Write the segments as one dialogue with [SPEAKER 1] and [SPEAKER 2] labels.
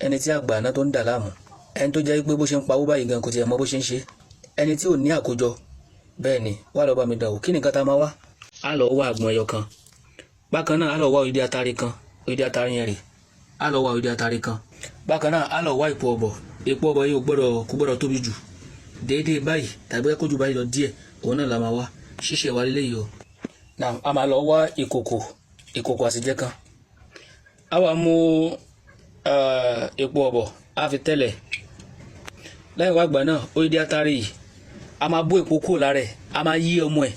[SPEAKER 1] Ẹni tí àgbà náà tó ń dà láàmú, ẹni tó jẹ́ pé bó ṣe ń pawó báyìí gan kò tiẹ̀ mọ bó ṣe ń ṣe, ẹni tí ò ní àkójọ, bẹ́ẹ̀ ni, wá lọ bá mi dàn wò. Kí ni nǹkan tá a máa wá? Á lọ wá àgbọn ẹyọ kan. Bákan náà, á lọ wá odidi atare kan. Odidi atare yẹn rè. Á lọ wá odidi atare kan. Bákan náà, á lọ wá èpo ọ̀bọ̀. Èpo ọ̀bọ̀ yìí ò gbọ́dọ̀, kò gbọ́dọ̀ tóbi jù. Déédéé báyìí tàbí kó jù báyìí lọ díẹ̀, òun náà la máa wá. Ṣíṣe wa lélẹ́yìí o. Now, a máa lọ wá ìkòkò, ìkòkò àsèjẹ kan. A wá mú èpo ọ̀bọ̀, a fi tẹ́lẹ̀. Lẹ́yìn wá gbà náà, odidi atare yìí, a máa bó èpo kúrò lára ẹ̀, a máa yí ọmọ ẹ̀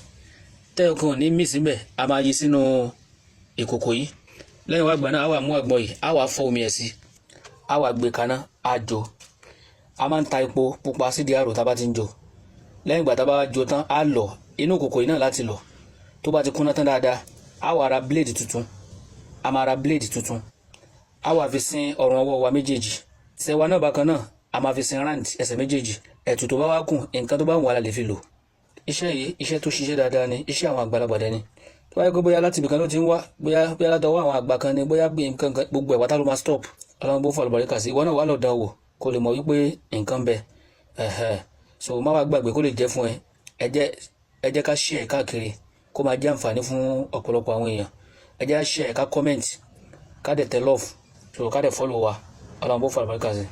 [SPEAKER 1] tẹ́yọ̀ kan ní mí síbẹ̀, a máa yí sínú ìkòkò yìí. Lẹ́yìn wá gbà náà, a wá mú àgbọn yìí, a wá fọ́ omi ẹ̀ sí, a wá gbé kaná, a jó. A máa ń ta epo pupa sídìí àrò tá a bá ti ń jó. Lẹ́yìn ìgbà tá a bá jó tán, a lọ inú ìkòkò yìí náà láti lọ. Tó bá ti kúnná tán dáadáa, a wá ra blade tuntun. A máa ra blade tuntun, a wá fi sin ọrùn ọwọ́ wa méjèèjì tẹwa náà. Bákan náà, a máa fi sin round ẹsẹ̀ méjèèjì. Ẹ̀tù tó bá wá kùn, nǹkan tó bá wù wá la lè fi lò. Iṣẹ́ yìí, iṣẹ́ tó ṣiṣẹ́ dáadáa ni, iṣẹ́ àwọn àgbàlagbà dẹni. Tó bá yẹ kó bóyá láti ibìkan ló ti ń wá, bóyá látọwọ́ àwọn àgbà kan ni, bóyá gbé nǹkan kan, gbogbo ẹ̀ wátá ló máa stop. Ọlọ́run bó fàlùbáríkà sí. Ìwọ náà wà lọ dán wò kó lè mọ̀ wípé nǹkan bẹ ẹ̀hẹ̀. So má wàá gbàgbé kó lè jẹ́ fún ẹ. Ẹ jẹ́ ká share káàkiri, kó máa jẹ́ àǹfààní fún ọ̀pọ̀lọpọ̀ àwọn èèyàn. Ẹ jẹ́ ká share, ká comment, ká dẹ̀ tẹ love, so ká dẹ̀ follow wa. Ọlọ́run bó fàlùbáríkà sí.